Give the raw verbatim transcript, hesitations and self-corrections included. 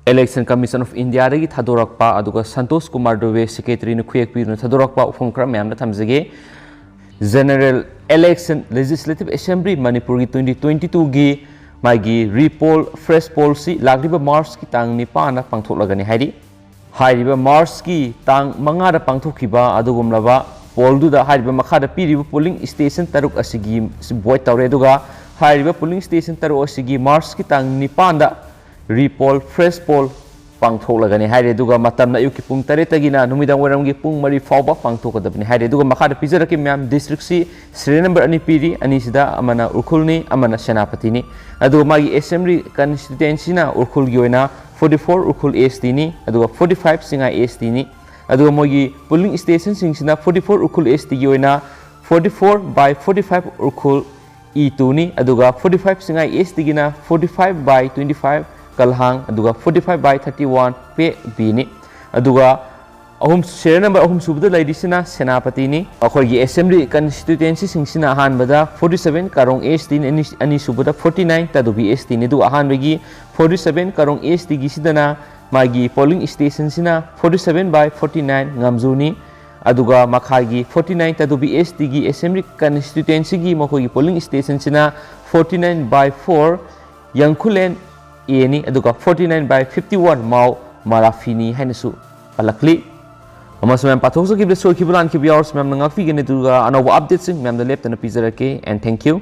Election Commission of Indiaꯗꯒꯤ ꯊꯥꯗꯣꯔꯛꯄ, ꯑꯗꯨꯒ ꯁꯟꯇꯣꯁ ꯀꯨꯃꯥꯔ ꯗꯨꯕꯦ, Secretaryꯅ ꯈꯨꯌꯦꯛ ꯄꯤꯗꯨꯅ ꯊꯥꯗꯣꯔꯛꯄ ꯋꯥꯐꯝ ꯈꯔ ꯃꯌꯥꯝꯗ ꯊꯝꯖꯒꯦ꯫ General Election, Legislative Assembly ꯃꯅꯤꯄꯨꯔꯒꯤ twenty twenty twoꯒꯤ ꯃꯥꯒꯤ repoll, fresh pollꯁꯤ ꯂꯥꯛꯂꯤꯕ Marchꯀꯤ ꯇꯥꯡ ꯅꯤꯄꯥꯟꯗ ꯄꯥꯡꯊꯣꯛꯂꯒꯅꯤ ꯍꯥꯏꯔꯤ꯫ ꯍꯥꯏꯔꯤꯕ Marchꯀꯤ ꯇꯥꯡ ꯃꯉꯥꯗ ꯄꯥꯡꯊꯣꯛꯈꯤꯕ ꯑꯗꯨꯒꯨꯝꯂꯕ pollꯗꯨꯗ ꯍꯥꯏꯔꯤꯕ ꯃꯈꯥꯗ ꯄꯤꯔꯤꯕ polling station ꯇꯔꯨꯛ ꯑꯁꯤꯒꯤ vote ꯇꯧꯔꯦ, ꯑꯗꯨꯒ ꯍꯥꯏꯔꯤꯕ polling station ꯇꯔꯨꯛ ꯑꯁꯤꯒꯤ Marchꯀꯤ ꯇꯥꯡ ꯅꯤꯄꯥꯟꯗ repoll, fresh poll ꯄꯥꯡꯊꯣꯛꯂꯒꯅꯤ ꯍꯥꯏꯔꯦ꯫ ꯑꯗꯨꯒ ꯃꯇꯝꯅ ꯑꯌꯨꯛꯀꯤ ꯄꯨꯡ ꯇꯔꯦꯠꯇꯒꯤꯅ ꯅꯨꯃꯤꯗꯥꯡ ꯋꯥꯏꯔꯝꯒꯤ ꯄꯨꯡ ꯃꯔꯤ ꯐꯥꯎꯕ ꯄꯥꯡꯊꯣꯛꯀꯗꯕꯅꯤ ꯍꯥꯏꯔꯦ꯫ ꯑꯗꯨꯒ ꯃꯈꯥꯗ ꯄꯤꯖꯔꯛꯀꯦ ꯃꯌꯥꯝ, districtꯁꯤ serial number ꯑꯅꯤ ꯄꯤꯔꯤ꯫ ꯑꯅꯤꯁꯤꯗ ꯑꯃꯅ ꯎꯈ꯭ꯔꯨꯜꯅꯤ, ꯑꯃꯅ ꯁꯦꯅꯥꯄꯇꯤꯅꯤ꯫ ꯑꯗꯨꯒ ꯃꯥꯒꯤ assembly constituencyꯅ ꯎꯈ꯭ꯔꯨꯜꯒꯤ ꯑꯣꯏꯅ forty four ꯎꯈ꯭ꯔꯨꯜ STꯅꯤ, ꯑꯗꯨꯒ forty five ꯁꯤꯡꯉꯥꯏ STꯅꯤ꯫ ꯑꯗꯨꯒ ꯃꯣꯏꯒꯤ polling stationꯁꯤꯡꯁꯤꯅ forty four ꯎꯈ꯭ꯔꯨꯜ STꯒꯤ ꯑꯣꯏꯅ forty four by forty five Ukhrul E twoꯅꯤ, ꯑꯗꯨꯒ forty five ꯁꯤꯡꯉꯥꯏ STꯒꯤꯅ forty five by twenty five ꯀꯜꯍꯥꯡ, ꯑꯗꯨꯒ forty five by thirty one ꯄꯦ Bꯅꯤ꯫ ꯑꯗꯨꯒ ꯑꯍꯨꯝ, serial number ꯑꯍꯨꯝ ꯁꯨꯕꯗ ꯂꯩꯔꯤꯁꯤꯅ ꯁꯦꯅꯥꯄꯇꯤꯅꯤ꯫ ꯑꯩꯈꯣꯏꯒꯤ assembly constituencyꯁꯤꯡꯁꯤꯅ ꯑꯍꯥꯟꯕꯗ forty seven ꯀꯥꯔꯣꯡ STꯅꯤ, ꯑꯅꯤ, ꯑꯅꯤꯁꯨꯕꯗ forty nine ꯇꯥꯗꯨꯕꯤ STꯅꯤ꯫ ꯑꯗꯨꯒ ꯑꯍꯥꯟꯕꯒꯤ forty seven ꯀꯥꯔꯣꯡ STꯒꯤꯁꯤꯗꯅ ꯃꯥꯒꯤ polling stationꯁꯤꯅ forty seven by forty nine ꯉꯥꯝꯖꯨꯅꯤ꯫ ꯑꯗꯨꯒ ꯃꯈꯥꯒꯤ forty nine ꯇꯥꯗꯨꯕꯤ STꯒꯤ assembly constituencyꯒꯤ ꯃꯈꯣꯏꯒꯤ polling stationꯁꯤꯅ forty nine by four ꯌꯥꯡꯈꯨꯂꯦꯟ Aꯅꯤ, ꯑꯗꯨꯒ forty nine by fifty one ꯃꯥꯎ ꯃꯔꯥꯐꯤꯅꯤ ꯍꯥꯏꯅꯁꯨ ꯄꯜꯂꯛꯂꯤ꯫ ꯑꯃꯁꯨꯡ ꯃꯌꯥꯝ ꯄꯥꯊꯣꯛꯆꯈꯤꯕꯗ ꯁꯣꯏꯈꯤꯕ ꯂꯥꯟꯈꯤꯕ ꯌꯥꯎꯔꯁꯨ ꯃꯌꯥꯝꯅ ꯉꯥꯛꯄꯤꯒꯅꯤ, ꯑꯗꯨꯒ ꯑꯅꯧꯕ updateꯁꯤꯡ ꯃꯌꯥꯝꯗ ꯂꯦꯞꯇꯅ ꯄꯤꯖꯔꯛꯀꯦ, and thank you꯫